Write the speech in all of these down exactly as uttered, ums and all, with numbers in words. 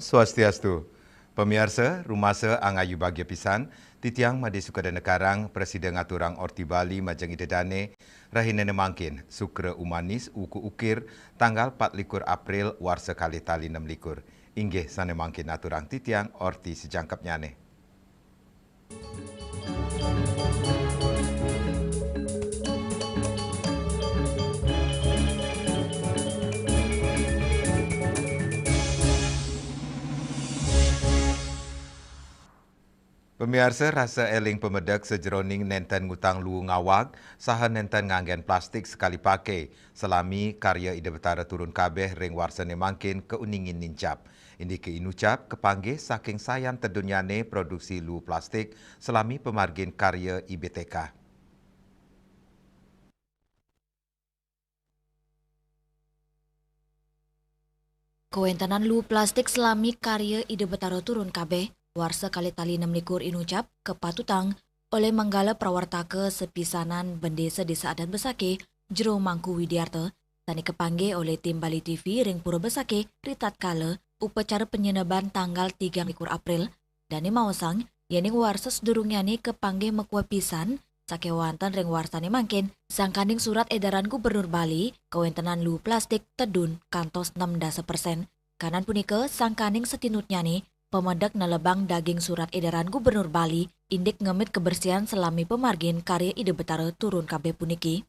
Swastiastu. Pamiarsa, rumasa angayu bagia pisan, titiang Madé Sukadana Karang, prasida ngaturang Orti Bali majeng Ida Dané, rahinané mangkin, Sukra Umanis, Uku Ukir, tanggal patlikur April, warsa kalih tali nem likur. Inggih sané mangkin aturang titiang Orti sajangkepnyané. Pamiarsa, rasa éling pamedek sajeroning nénten ngutang luu ngawag saha nénten nganggén plastik sekali pakai, salami karya Ida Betara turun kabéh ring warsané mangkin kauningin nincap. Indike inucap kapanggih saking sayan tedunnyané produksi luu plastik salami pamargin karya I B T K. Kawéntenan luu plastik salami karya Ida Betara turun kabéh, warsa kalih tali nem likur inucap, kapatutang olih manggala prawartaka sapisanan Bendesa Desa Adat Besakih, Jero Mangku Widiarta, sané kapanggih olih tim Bali T V ring Pura Besakih, ritatkala upacara panyeneban tanggal tigang likur April, dané maosang, yéning warsa sadurungnyané kapanggih makuah pisan, sakéwanten ring warsané mangkin, sangkaning surat édaran Gubernur Bali, kawéntenan luu plastik tedun kantos enam dasa persen. Kanan punika, sangkaning satinutnyané, pamedek nelebang daging surat édaran Gubernur Bali, indik ngemit kebersihan salami pamargin karya Ida Betara turun kabéh puniki.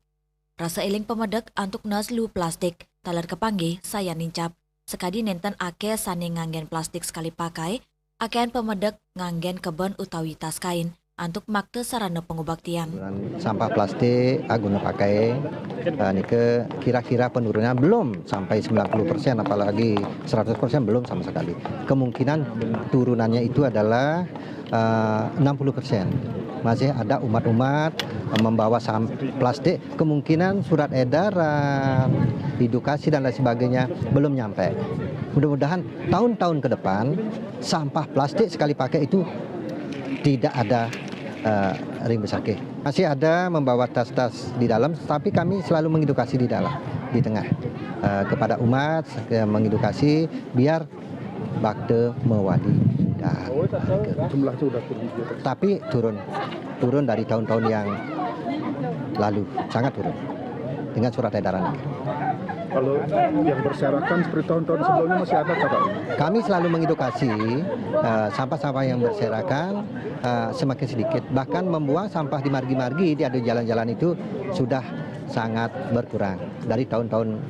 Rasa éling pamedek antuk naas luu plastik, taler kapanggih sayan nincap. Sakadi nénten akéh sané nganggén plastik sekali pakai, akéhan pamedek nganggén keben utawi tas kain, antuk makta sarana pangubaktian. Sampah plastik aguna pakai, eh, nika kira-kira penurunan belum sampai sembilan puluh persen, apalagi seratus persen belum sama sekali. Kemungkinan turunannya itu adalah, eh, enam puluh persen. Masih ada umat-umat, eh, membawa sam-, plastik, kemungkinan surat edaran, edukasi dan lain sebagainya belum nyampe. Mudah-mudahan tahun-tahun ke depan sampah plastik sekali pakai itu tidak ada, eh, ring Besakih. Masih ada membawa tas-tas di dalam, tapi kami selalu mengedukasi di dalam, di tengah, eh, kepada umat, eh, mengedukasi biar bakta mawali. Dah. Jumlahnya sudah turun juga. Tapi turun, turun dari tahun-tahun yang lalu, sangat turun dengan surat edaran. Kalau yang berserakan seperti tahun-tahun sebelumnya masih ada, Pak? Kami selalu mengedukasi, eh, sampah-sampah yang berserakan, eh, semakin sedikit. Bahkan membuang sampah di margi-margi, di ada jalan-jalan itu sudah sangat berkurang dari tahun-tahun.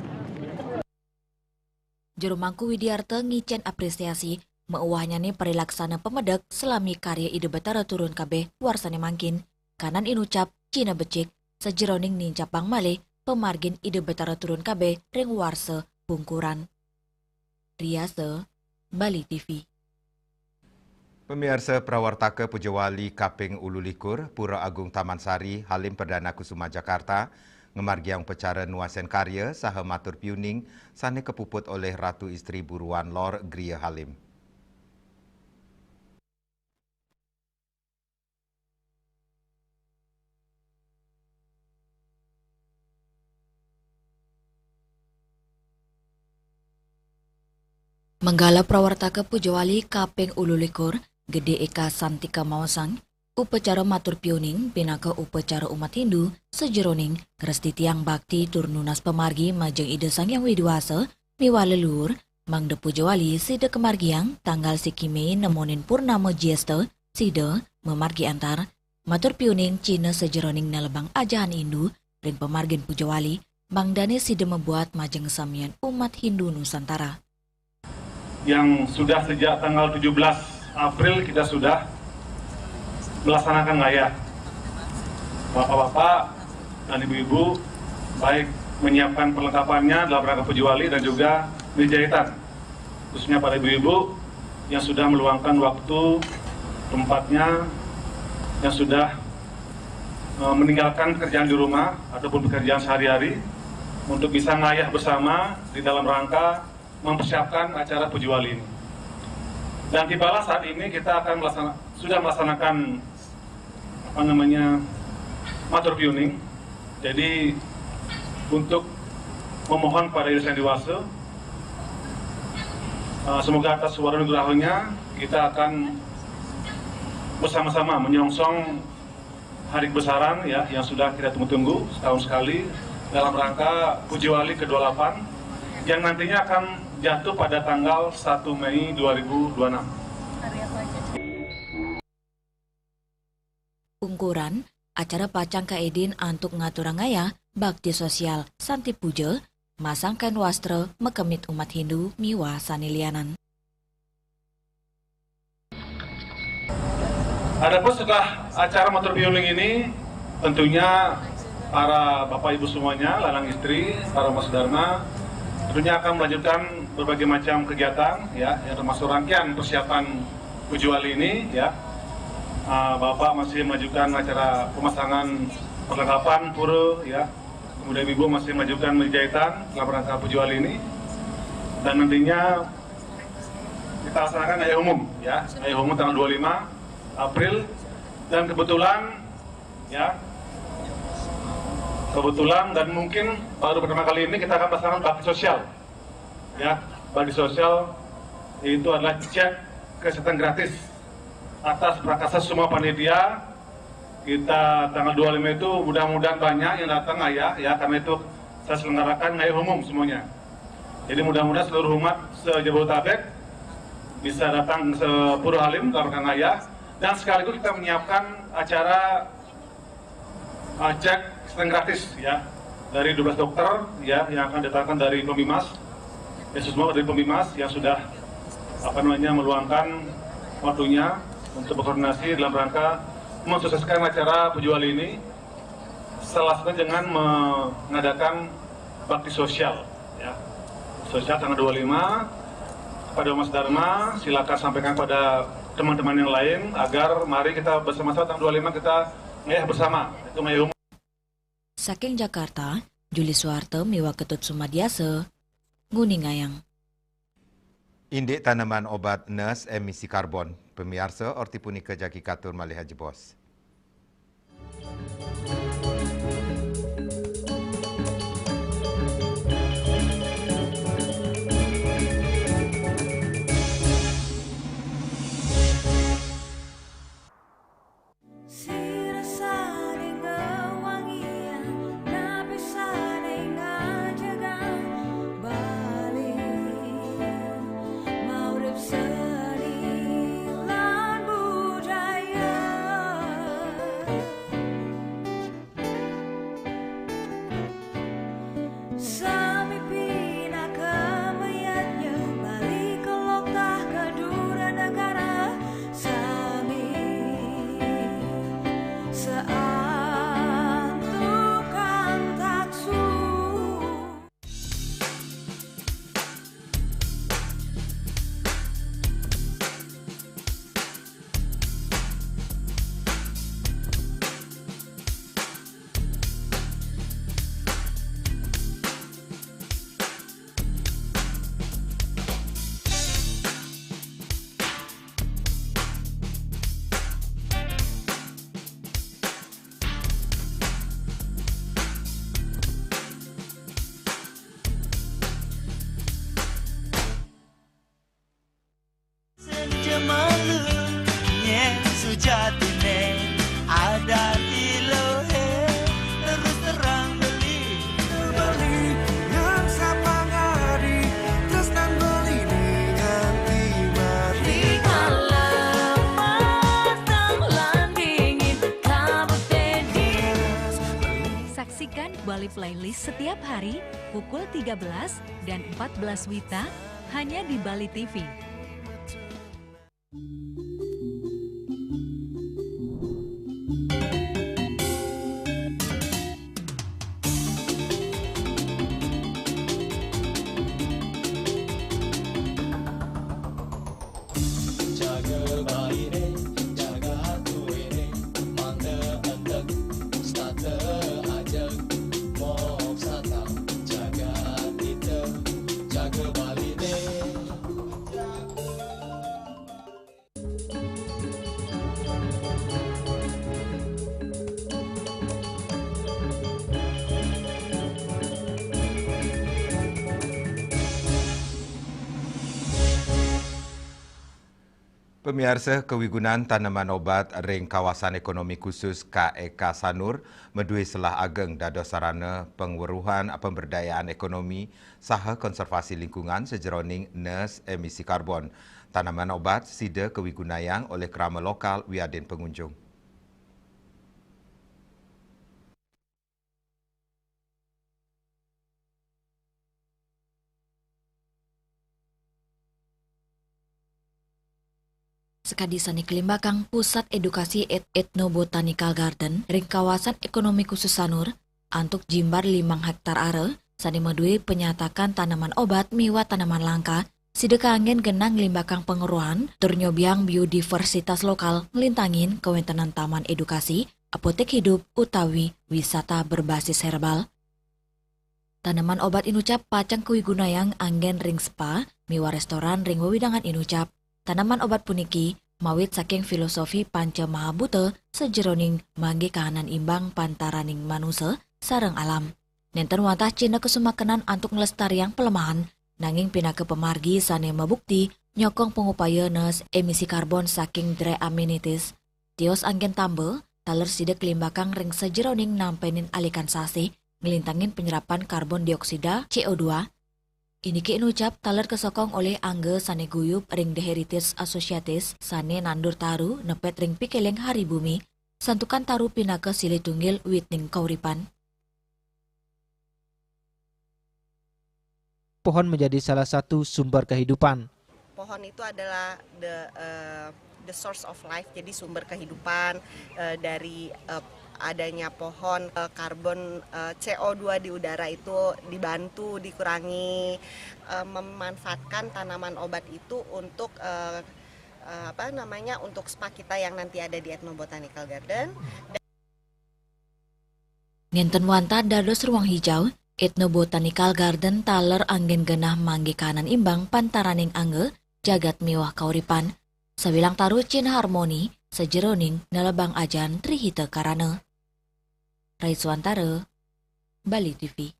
Jero Mangku Widiarta ngicén apresiasi, mauwahnyané parilaksana pamedek salami karya Ida Betara turun kabéh warsané mangkin. Kanan inucap, cihna becik, sajeroning nincapang malih pamargin Ida Betara turun kabéh ring warsa pungkuran. Riasa, Bali T V. Pamiarsa, prawartaka Pujawali kaping ulu likur, Pura Agung Taman Sari, Halim Perdana Kusuma, Jakarta, ngamargiang upacara nuasin karya saha matur piuning sané kapuput olih Ratu Istri Buruan Lor Griya Halim. Manggala prawartaka Pujawali kaping ulu likur, Gedé Eka Santika maosang, upacara matur piuning pinaka upacara umat Hindu sajeroning ngrestitiang bakti tur nunas pamargi majeng Ida Sang Hyang Widi Wasa miwah leluhur, mangda Pujawali sida kamargiang tanggal siki Méi nemonin purnama Jyésta, sida mamargi antar. Matur piuning cihna sajeroning nelebang ajahan Hindu ring pamargin Pujawali, mangdané sida mabuat majeng samian umat Hindu Nusantara. Yang sudah sejak tanggal tujuh belas April kita sudah melaksanakan ngayah. Bapak-bapak dan ibu-ibu, baik menyiapkan perlengkapannya dalam rangka Pujawali dan juga menjahit, khususnya pada ibu-ibu yang sudah meluangkan waktu, tempatnya, yang sudah, eh, meninggalkan pekerjaan di rumah ataupun pekerjaan sehari-hari untuk bisa ngayah bersama di dalam rangka mempersiapkan acara Pujawali ini. Dan tibalah saat ini kita akan melaksana-, sudah melaksanakan, apa namanya, matur piuning. Jadi, untuk memohon pada Ida Sang Hyang Widi Wasa Eh, semoga atas wara nugrahanya kita akan bersama-sama menyongsong hari kebesaran, ya, yang sudah kita tunggu-tunggu setahun sekali dalam rangka Pujiwali kedua puluh delapan yang nantinya akan jatuh pada tanggal satu Mei dua ribu dua puluh enam. Ungkuran, acara pacang kaidin antuk ngaturang ngayah bakti sosial Santi Puja, masang kain wastra makemit umat Hindu miwah sané lianan. Adapun setelah acara matur piuning ini, tentunya para bapak ibu semuanya, lanang istri, para umat sedharma, tentunya akan melanjutkan berbagai macam kegiatan, ya, yang termasuk rangkaian persiapan Pujiwali ini, ya. Ah, bapak masih melanjutkan acara pemasangan perlengkapan pura, ya. Kemudian ibu masih melanjutkan menjahitan dalam rangka Pujiwali ini. Dan nantinya kita laksanakan ngayah umum, ya, ngayah umum tanggal dua puluh lima April. Dan kebetulan, ya, kebetulan dan mungkin baru pertama kali ini kita akan melaksanakan bakti sosial, ya. Bakti sosial itu adalah cek kesehatan gratis atas prakasa semua panitia. Kita tanggal dua puluh lima itu mudah-mudahan banyak yang datang, ya, ya, karena itu saya selenggarakan ngayah umum semuanya. Jadi mudah-mudahan seluruh umat se-Jabodetabek bisa datang ke Pura Halim dalam rangka ngayah, dan sekaligus kita menyiapkan acara, uh, cek kesehatan gratis, ya, dari dua belas dokter, ya, yang akan datangkan dari Pemimas, ya, semua dari Pemimas yang sudah, apa namanya, meluangkan waktunya untuk berkoordinasi dalam rangka mensukseskan acara Pujiwali ini, salah satunya dengan mengadakan bakti sosial, ya. Sosial tanggal dua puluh lima. Pada Mas Dharma, silakan sampaikan pada teman-teman yang lain agar mari kita bersama-sama tanggal dua puluh lima kita ngayah bersama. Itu ngayah umum. Saking Jakarta, Juli Suwarta miwah Ketut Sumadiasa, nguningayang. Indik taneman obat nurse emisi karbon. Pamiarsa, orti punika jagi katur malih ajebos. Bali Playlist setiap hari pukul tiga belas dan empat belas WITA hanya di Bali T V. Pamiarsa, kawigunan tanaman obat ring Kawasan Ekonomi Khusus K E K Sanur madué selah ageng dados sarana pangweruhan pemberdayaan ekonomi saha konservasi lingkungan sajeroning nes emisi karbon. Tanaman obat sida kawigunayang olih krama lokal wiadin pangunjung. Sakadi sané kalimbakang Pusat Edukasi Et-, Ethno Botanical Garden ring Kawasan Ekonomi Khusus Sanur, antuk jimbar limang hektar ara sané madué panyatakan tanaman obat miwah tanaman langka, sida kanggén genah nglimbakang pangweruhan tur nyobiang biodiversitas lokal nglintangin kawéntenan taman edukasi, apotek hidup, utawi wisata berbasis herbal. Tanaman obat inucap pacang kawigunayang anggén ring spa miwah restoran ring wewidangan inucap. Tanaman obat puniki mawit saking filosofi panca mahabuta sajeroning manggih kahanan imbang pantaraning manusa sareng alam. Nénten wantah cihna kasumakenan antuk nglestariang palemahan, nanging pinaka pamargi sané mabukti nyokong pangupaya nes emisi karbon saking dry amenities. Tios anggén tamba, taler sida kalimbakang ring sajeroning nampénin alikan sasih, nglintangin panyerapan karbon dioksida, C O dua. Indiki inucap taler kasokong olih angga sané guyub ring The Heritage Associates sané nandur taru nepet ring pikiling hari bumi, santukan taru pinaka silih tunggil witning kauripan. Pohon menjadi salah satu sumber kehidupan. Pohon itu adalah the, eh, the source of life, jadi sumber kehidupan, eh, dari, eh, adanya pohon, eh, karbon, eh, C O dua di udara itu dibantu, dikurangi, eh, memanfaatkan tanaman obat itu untuk, eh, eh, apa namanya, untuk spa kita yang nanti ada di Ethno Botanical Garden. Nénten wantah dados ruang hijau, Ethno Botanical Garden taler anggén genah manggih kahanan imbang pantaraning angga, jagat miwah kauripan. Sawilang taru cihna harmoni sajeroning nelebang ajan Tri Hita Karana. Rai Suwantara, Bali T V.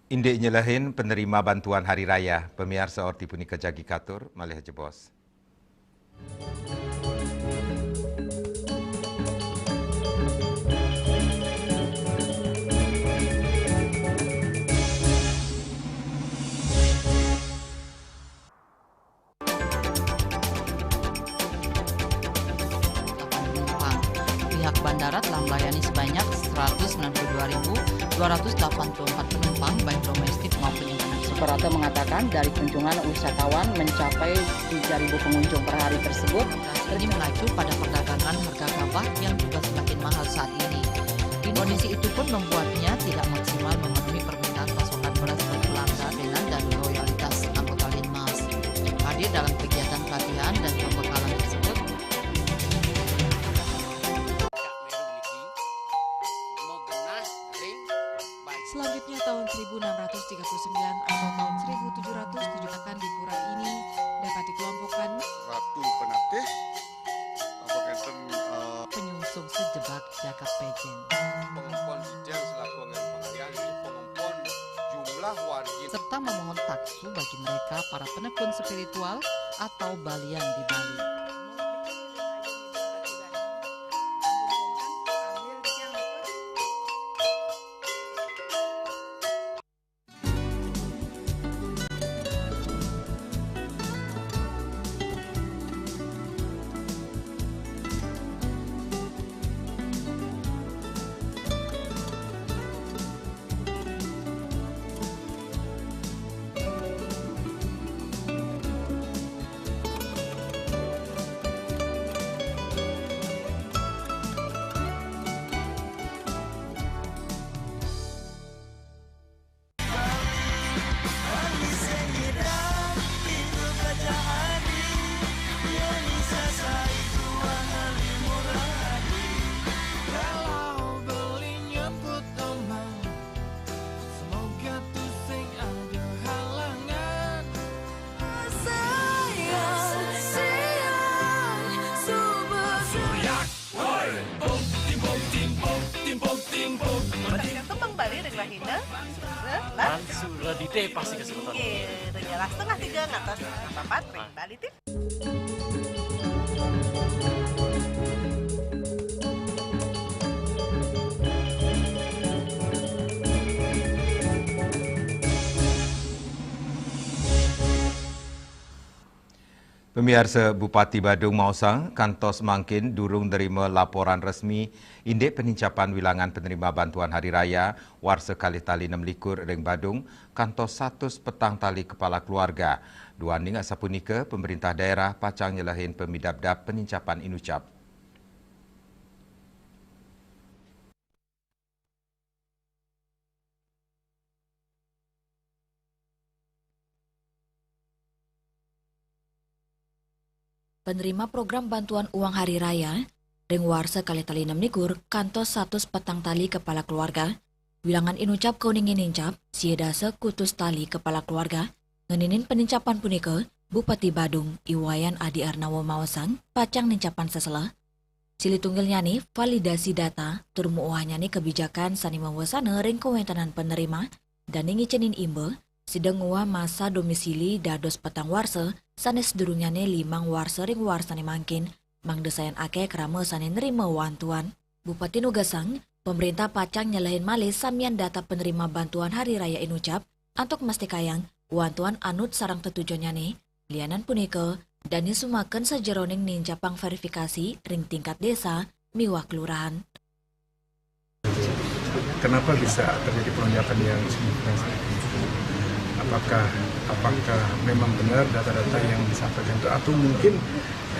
Indik nyelehin penerima bantuan hari raya, pamiarsa, orti punika jagi katur malih jebos. Delapan penumpang. Pihak bandara telah melayani sebanyak seratus sembilan puluh dua ribu dua ratus delapan puluh empat penumpang, baik domestik maupun internasional. Suprapto mengatakan, dari kunjungan wisatawan mencapai tiga ribu pengunjung per hari tersebut. Ini mengacu pada perdagangan harga gabah yang juga semakin mahal saat ini. Kondisi itu pun membuatnya tidak maksimal memenuhi permintaan pasokan beras berkelanjutan dan loyalitas anggota Linmas yang hadir dalam kegiatan pelatihan dan pembekalan tersebut. Selanjutnya, tahun seribu enam ratus tiga puluh sembilan atau tahun seribu tujuh ratus tujuh akan di pura ini dapat dikelompokkan Ratu Penatih, apa ngenten, eh, penyungsung sejebak jagat Pején. Pengempon Sijang selaku anggaran pengalian, pengempon jumlah wargi. Serta memohon taksu bagi mereka para penekun spiritual atau balian di Bali. Tembang Bali ring rahina Mansura Dite pasti kesebutan. Nggih, ring setengah tiga ngantos setengah papat ring Bali T V. Miarsa, Bupati Badung maosang, kantos mangkin durung nerima laporan resmi indik penincapan wilangan penerima bantuan Hari Raya warsa kalih tali enam likur ring Badung, kantos satus petang tali kepala keluarga. Duaning asapunika, pemerintah daerah pacang nyelehin pamidabdab penincapan inucap. Penerima program bantuan uang Hari Raya ring warsa kalih tali enam likur kantos satus petang tali kepala keluarga, wilangan inucap kauningin nincap sia dasa kutus tali kepala keluarga. Ngeninin penincapan punika, Bupati Badung, I Wayan Adi Arnawa maosang, pacang nincapang seseleh. Silih tunggilnyane, validasi data tur muuhanyane kebijakan sane mawesana ring kawentenan penerima, dane ngicenin imba, sida nguah masa domisili dados petang warsa, sane sadurungnyane limang warsa ring warsane mangkin, mangda sayan akeh krama sane nerima wantuan. Bupati nugasang, pemerintah pacang nyelehin malih samian data penerima bantuan Hari Raya inucap, antuk mastikayang wantuan anut sareng tetujonnyane. Lianan punika, dane sumaken sajeroning nincapang verifikasi ring tingkat desa miwah kelurahan. Kenapa bisa terjadi pelonjakan yang signifikan seperti itu? Apakah apakah memang benar data-data yang disampaikan itu, atau mungkin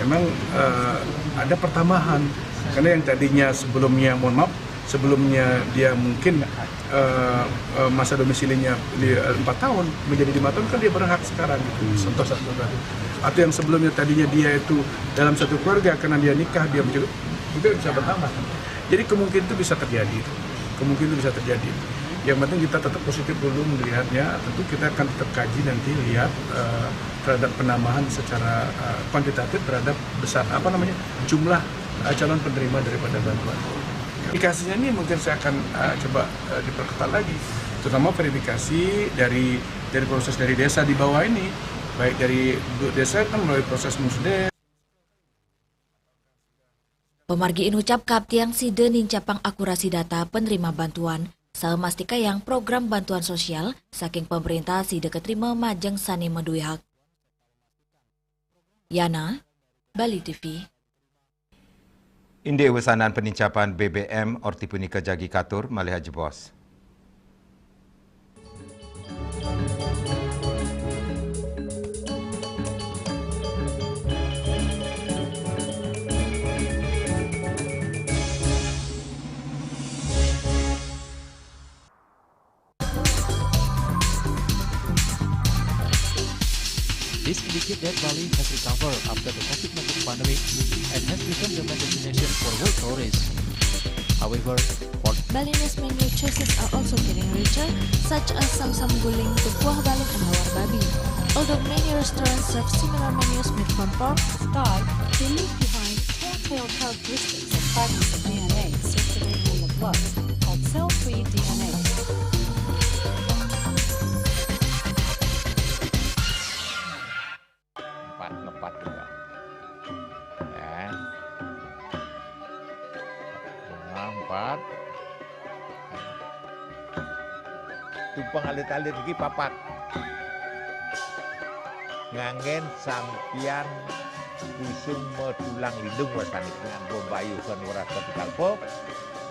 memang eh, ada pertambahan? Karena yang tadinya sebelumnya, mohon maaf, sebelumnya dia mungkin eh, eh, masa domisilinya di eh, empat tahun, menjadi lima tahun, kan dia berhak sekarang gitu. Contoh satu tadi. Atau yang sebelumnya tadinya dia itu dalam satu keluarga, karena dia nikah, dia menjadi, itu bisa bertambah. Jadi kemungkinan itu bisa terjadi. Kemungkinan itu bisa terjadi. Yang penting kita tetap positif dulu melihatnya. Tentu kita akan tetap kaji nanti, lihat eh, terhadap penambahan secara eh, kuantitatif terhadap besar, apa namanya, jumlah eh, calon penerima daripada bantuan. Verifikasinya ini mungkin saya akan eh, coba eh, diperketat lagi, terutama verifikasi dari dari proses dari desa di bawah ini, baik dari desa kan melalui proses musdes. Pamargi inucap, kaptiang sida nincapang akurasi data penerima bantuan, saha mastikayang program bantuan sosial saking pemerintah sida katrima majeng sane madue hak. Yana, Bali T V. Indik wewasanan penincapan B B M orti punika jagi katur malih ajebos. This indicate that Bali has recovered after the COVID nineteen pandemic and has become the main destination for world tourists. However, for Bali's menu choices are also getting richer, such as samsam guling, kuah balung, and lawar babi. Although many restaurants serve similar menus made from pork, Sky, they leave behind telltale characteristics of fragments of D N A circulating in the blood, called cell-free D N A. Empat, ngepat juga. Ya. Nah, empat. Tumpang alit-alit iki papat. Nganggen sampian kusuma tulang lindung wasani nganggo bayuhan weras kapikalpa,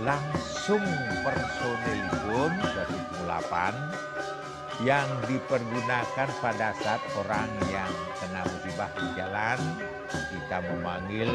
langsung personilipun dadi pengulapan yang dipergunakan pada saat orang yang kena musibah di jalan, kita memanggil.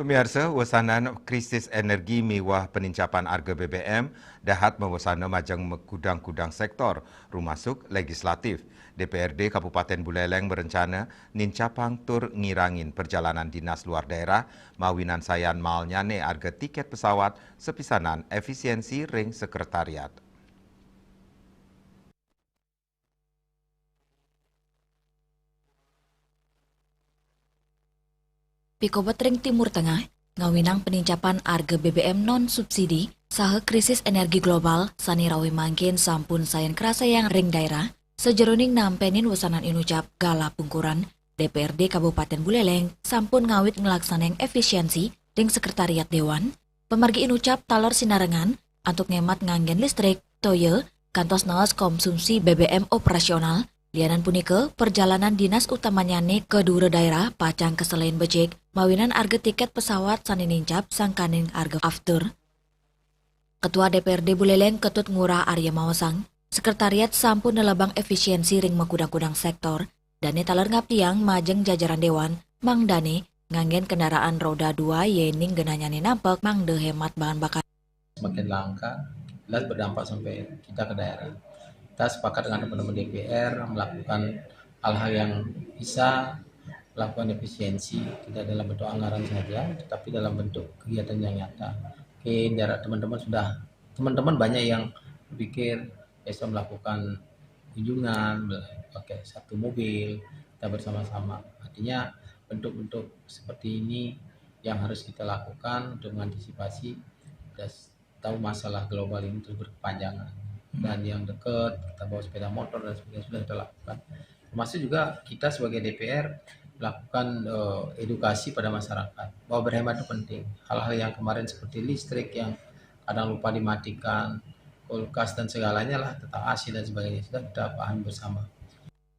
Pamiarsa, wesanan krisis energi miwah penincapan arga B B M dahat mawesana majeng makudang-kudang sektor, rumasuk legislatif. D P R D Kabupaten Buleleng marencana nincapang tur ngirangin perjalanan dinas luar daerah mawinan sayan maalnyane arga tiket pesawat sapisanan efisiensi ring sekretariat. Pikobet ring Timur Tengah, ngawinang penincapan arga B B M non subsidi, saha krisis energi global sane rawe mangkin sampun sayan krasayang ring daerah, sajeroning nampenin wesanan inucap galah pungkuran, D P R D Kabupaten Buleleng sampun ngawit nglaksanayang efisiensi ring Sekretariat Dewan. Pamargi inucap taler sinarengan antuk ngemat nganggen listrik, toya, kantos naas konsumsi B B M operasional. Lianan punika, perjalanan dinas utamanyane ka dura daerah pacang kaselehin becik, mawinan arga tiket pesawat sane nincap sangkaning arga aftur. Ketua D P R D Buleleng Ketut Ngurah Arya maosang, sekretariat sampun nelebang efisiensi ring makudang-kudang sektor, dane taler ngaptiang majeng jajaran dewan, mangdane nganggen kendaraan roda dua yening genahnyane nampek mangda hemat bahan bakar. Semakin langka, jelas berdampak sampai kita ke daerah. Kita sepakat dengan teman-teman D P R melakukan hal-hal yang bisa melakukan efisiensi, tidak dalam bentuk anggaran saja, tetapi dalam bentuk kegiatan yang nyata. Oke, daerah teman-teman sudah, teman-teman banyak yang berpikir bisa melakukan kunjungan, pakai satu mobil, kita bersama-sama. Artinya bentuk-bentuk seperti ini yang harus kita lakukan untuk mengantisipasi dan tahu masalah global ini terus berkepanjangan. Dan yang dekat, kita bawa sepeda motor dan sebagainya sudah kita lakukan. Termasuk juga kita sebagai D P R melakukan, eh, edukasi pada masyarakat bahwa berhemat itu penting. Hal-hal yang kemarin seperti listrik yang kadang lupa dimatikan, kulkas dan segalanya lah, tetap A C dan sebagainya sudah kita pahami bersama.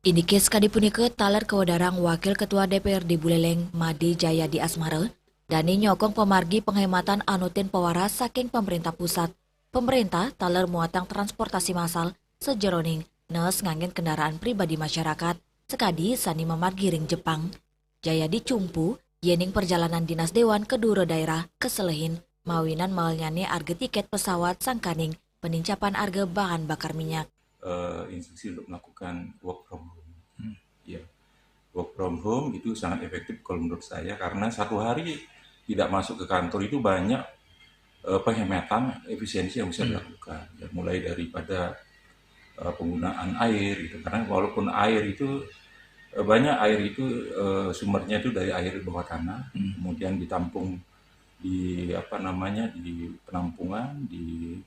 Indike sakadi punika taler kawedarang Wakil Ketua D P R D Buleleng Made Jayadi Asmara, dane nyokong pamargi penghematan anutin pawaras saking pemerintah pusat. Pemerintah taler muatang transportasi massal sajeroning naas nganggen kendaraan pribadi masyarakat, sakadi sane mamargi ring Jepang. Jayadi cumpu, yening perjalanan dinas dewan ka dura daerah kaselehin, mawinan maalnyane arga tiket pesawat sangkaning penincapan arga bahan bakar minyak. Eh, instruksi untuk melakukan work from home. Ya, work from home itu sangat efektif kalau menurut saya, karena satu hari tidak masuk ke kantor itu banyak, eh, penghematan efisiensi yang bisa dilakukan. Ya, mulai daripada, eh, penggunaan air gitu, karena walaupun air itu, eh, banyak air itu, eh, sumbernya itu dari air bawah tanah, kemudian ditampung di, apa namanya, di penampungan, di,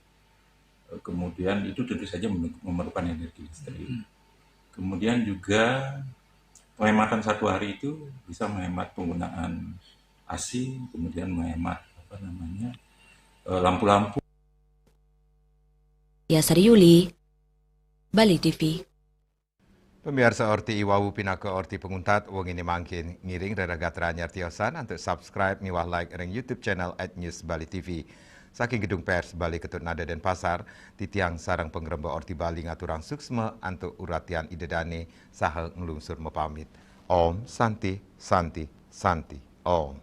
eh, kemudian itu tentu saja mem-, memerlukan energi listrik. Kemudian juga penghematan satu hari itu bisa menghemat penggunaan A C, kemudian menghemat, apa namanya, eh, lampu-lampu. Yasari Yuli, Bali T V. Pamiarsa, orti iwawu pinaka orti panguntat wengine mangkin. Ngiring rereh gatra anyar tiosan antuk subscribe miwah like ring YouTube channel at News Bali T V. Saking Gedung Pers Bali Ketut Nada Denpasar, titiang sareng pangremba Orti Bali ngaturang suksma antuk uratian Ida Dane saha nglungsur mapamit. Om Santi, Santi, Santi, Om.